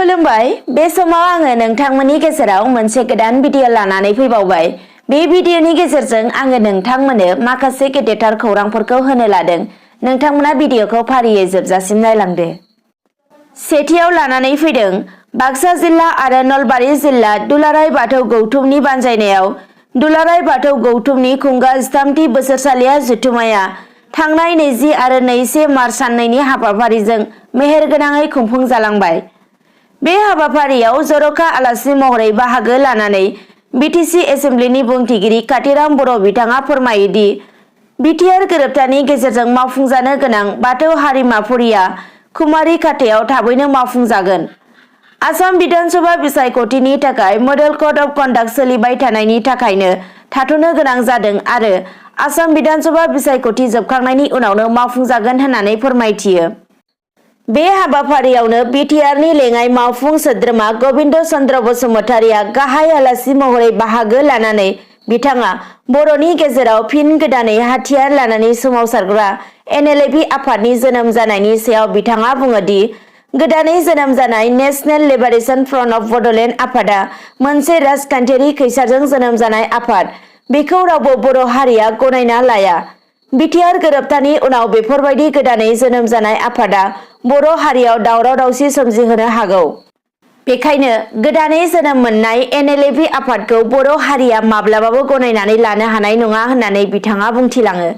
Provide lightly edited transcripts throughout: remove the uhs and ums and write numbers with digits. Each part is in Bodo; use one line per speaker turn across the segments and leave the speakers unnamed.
खुलुमबाय बे समाव आङो नोंथांमोननि गेजेराव मोनसे गोदान भिडिअ लानानै फैबावबाय। बे भिडिअनि गेजेरजों आङो नोंथांमोननो माखासे गेदेरथार खौरांफोरखौ होनो लादों। नोंथांमोना भिडिअखौ फारियै जोबजासिम नायलांदो। सेथियाव लानानै फैदों बाक्सा जिल्ला आरो नलबारि जिल्ला दुलाराय बाथौ गौथुमनि बानजायनायाव दुलाराय बाथौ गौथुमनि खुंगा 13थि बोसोरसालिया जथुम्माया थांनाय 20 आरो 21 मार्च साननैनि हाबाफारिजों मेहेरगोनाङै खुंफुंजालांबाय। बे हाबाफारियाव जर'खा आलासि महरै बाहागो लानानै बिटिसि एसेम्ब्लिनि बुंथिगिरि कातिराम बर' बिथाङा फोरमायो दि बिटिआर गोरोबथानि गेजेरजों मावफुंजानो गोनां बाथौ हारिमाफुरिया खुमारि खाथायाव थाबैनो मावफुंजागोन। आसाम बिधानसभा बिसायख'थिनि थाखाय मडेल कड अफ कन्डाक्ट सोलिबाय थानायनि थाखायनो थाथ'नो गोनां जादों आरो आसाम बिधानसभा बिसायख'थि जोबखांनायनि उनावनो मावफुंजागोन होननानै फोरमायथियो। बे हाबाफारियावनो बिटिआरनि लेङाइ मावफुं सोद्रोमा गबिन्द चन्द्र बसुमतारिया गाहाय आलासि महरै बाहागो लानानै बिथाङा बर'नि गेजेराव फिन गोदानै हाथियार लानानै सोमावसारग्रा एनएलएपि आफादनि जोनोम जानायनि सायाव बिथाङा बुङो दि गोदानै जोनोम जानाय national liberation front of Bodoland आफादा मोनसे राजखान्थियारि खैसारजों जोनोम जानाय आफाद, बेखौ रावबो बर' हारिया गनायना लाया। बिटिआर गोरोबथानि उनाव बेफोरबायदि गोदानै जोनोम जानाय आफादा बर' हारियाव दावराव दावसि सोमजिहोनो हागौ। बेखायनो गोदानै जोनोम मोननाय एनएलएपि आफादखौ बर' हारिया माब्लाबाबो गनायनानै लानो हानाय नङा होननानै बिथाङा बुंथिलाङो।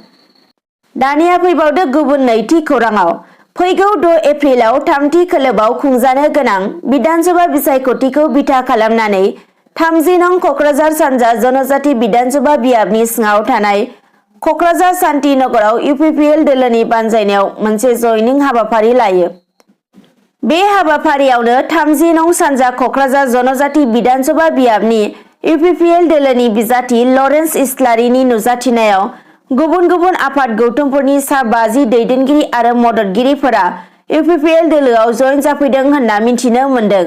दानिया फैबावदो गुबुन नैथि खौराङाव। फैगौ 6 एप्रिलाव थामथि खोलोबआव खुंजानो गोनां बिधानसभा बिसायख'थिखौ बिथा खालामनानै 30 नं क'क्राझार सानजा जनजाति बिधानसभा बियाबनि सिङाव थानाय क'क्राझार सान्ति नगराव इउपिपिएल दोलोनि बानजायनायाव मोनसे जयनिं हाबाफारि लायो। बे हाबाफारियावनो 30 नं सानजा क'क्राझार जनजाति बिधानसभा बियाबनि इउपिपिएल दोलोनि बिजाथि लरेन्स इस्लारिनि नुजाथिनायाव गुबुन गुबुन आफाद गौथुमफोरनि सा 50 दैदेनगिरि आरो मददगिरिफोरा इउपिपिएल दोलोआव जयेन जाफैदों होनना मिथिनो मोन्दों।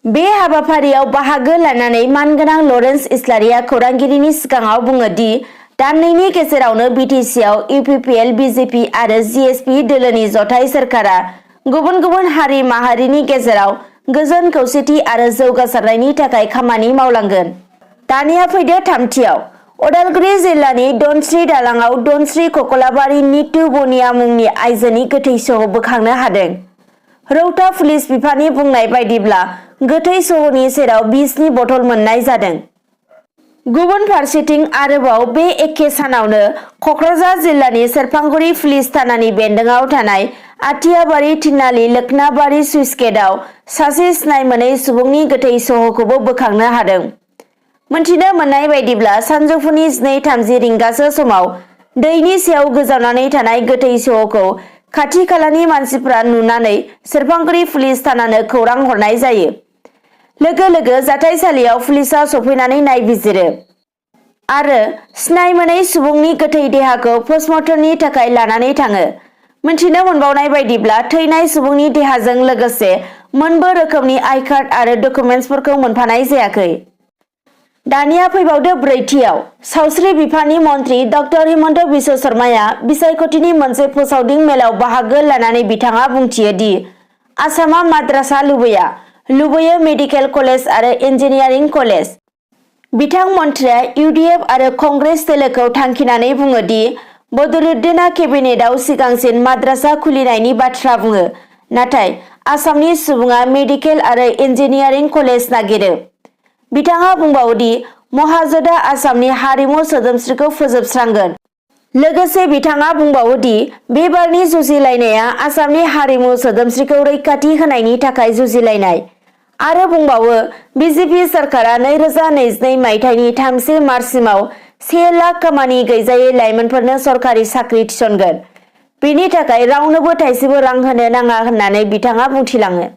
बे हाबाफारियाव बाहागो लानानै मानगोनां लरेन्स इस्लारिया खौरांगिरिनि सिगाङाव बुङो दि दाननैनि गेजेरावनो बिटिसिआव इउपिपिएल, बिजेपि आरो जिएसपि दोलोनि जथाय सोरखारा गुबुन गुबुन हारि माहारिनि गेजेराव गोजोन खौसेथि आरो जौगासारनायनि थाखाय खामानि मावलांगोन। दानिया फैदो थामथियाव। उदालगुरि जिल्लानि धनस्री दालाङाव धनस्री ककलाबारि नितु बनिया मुंनि आइजोनि गोथै सह बोखांनो हादों। रौता पुलिस बिफाननि बुंनाय बायदिब्ला गोथै सहनि सेराव बिसनि बथल मोननाय जादों। गुबुन फारसेथिं आरोबाव बे एखे सानावनो क'क्राझार जिल्लानि सेरफांगुरि पुलिस थानानि बेन्दोंआव थानाय आथियाबारि थिनालि लोखनाबारि सुइस गेटआव सासे सिनाय मोनै सुबुंनि गोथै सहखौबो बोखांनो हादों। मोनथिनो मोननाय बायदिब्ला सानजौफुनि 12:30 रिंगासो समाव दैनि सायाव गोजावनानै थानाय गोथै सहखौ खाथि खालानि मानसिफ्रा नुनानै सेरफांगुरि पुलिस थानानो खौरां हरनाय जायो। लोगो लोगो जाथायसालियाव पुलिसआ सफैनानै नायबिजिरो आरो सिनाय मोनै सुबुंनि गोथै देहाखौ पस्टमर्टमनि थाखाय लानानै थाङो। मिथिनो मोनबावनाय बायदिब्ला थैनाय सुबुंनि देहाजों लोगोसे मोनबो रोखोमनि आइ कार्ड आरो डकुमेन्टसफोरखौ मोनफानाय जायाखै। दानिया फैबावदो ब्रैथियाव। सावस्रि बिफाननि मन्त्रि डक्टर हिमन्त बिश्व शर्माया बिसायख'थिनि मोनसे फोसावदिं मेलाव बाहागो लानानै बिथाङा बुंथियो दि आसामा माद्रासा लुबैयो मेडिकेल कलेज आरो इन्जिनियारिं कलेज। बिथां मन्थ्रिया इउडिएफ आरो कंग्रेस दोलोखौ थांखिनानै बुङो दि बदरुद्दीनआ केबिनेटआव सिगांसिन माद्रासा खुलिनायनि बाथ्रा बुङो, नाथाय आसामनि सुबुङा मेडिकेल आरो इन्जिनियारिं कलेज नागिरो। बिथाङा बुंबावो दि महाजोतआ आसामनि हारिमु सोदोमस्रिखौ फोजोबस्रांगोन। लोगोसे बिथाङा बुंबावो दि बे बारनि जुजिलायनाया आसामनि हारिमु सोदोमस्रिखौ रैखाथि होनायनि थाखाय जुजिलायनाय। आरो बुंबावो बिजेपि सरकारा 2022 मायथाइनि 3 मार्चसिमाव 1 लाख खामानि गैजायै लाइमोनफोरनो सरकारि साख्रि थिसनगोन। बेनि थाखाय रावनोबो थाइसेबो रां होनो नाङा होननानै बिथाङा बुंथिलाङो।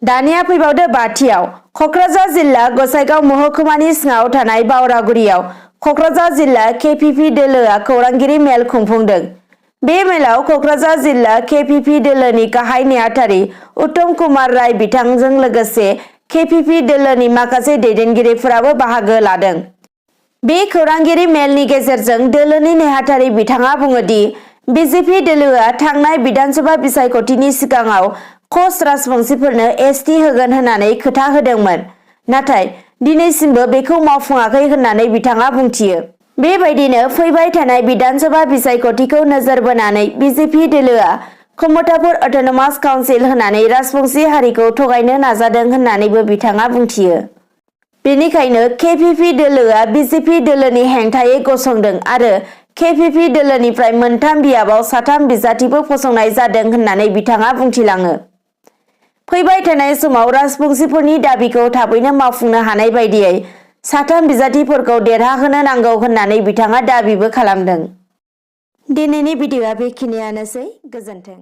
दानिया फैबावदो बाथियाव। क'क्राझार जिल्ला गसाइगाव महकुमानि सिङाव थानाय बावरागुरियाव क'क्राझार जिल्ला केपिपि दोलोआ खौरांगिरि मेल खुंफुंदों। बे मेलाव क'क्राझार जिल्ला केपिपि दोलोनि गाहाय नेहाथारि उत्तम कुमार राय बिथांजों लोगोसे केपिपि दोलोनि माखासे दैदेनगिरिफोराबो बाहागो लादों। बे खौरांगिरि मेलनि गेजेरजों दोलोनि नेहाथारि बिथाङा बुङो दि बिजेपि दोलोआ थांनाय बिधानसभा बिसायख'थिनि सिगाङाव कच राजबंशीफोरनो एसटि होगोन होननानै खोथा होदोंमोन, नाथाय दिनैसिमबो बेखौ मावफुङाखै होननानै बिथाङा बुंथियो। बेबायदिनो फैबाय थानाय बिधानसभा बिसायख'थिखौ नोजोर बोनानै बिजेपि दोलोआ कमतापुर अट'नमास काउन्सिल होनानै राजबंशी हारिखौ थगायनो नाजादों होननानैबो बिथाङा बुंथियो। बेनिखायनो केपिपि दोलोआ बिजेपि दोलोनि हेंथायै गसंदों आरो केपिपि दोलोनिफ्राय मोनथाम बियाबाव 3 बिजाथिबो फसंनाय जादों होननानै बिथाङा बुंथिलाङो। फैबाय थानाय समाव राजबंशीफोरनि दाबिखौ थाबैनो मावफुंनो हानाय बायदियै 3 बिजाथिफोरखौ देरहाहोनो नांगौ होननानै बिथाङा दाबिबो खालामदों। दिनैनि भिडिअ'आ बेखिनियानोसै। गोजोन्थों।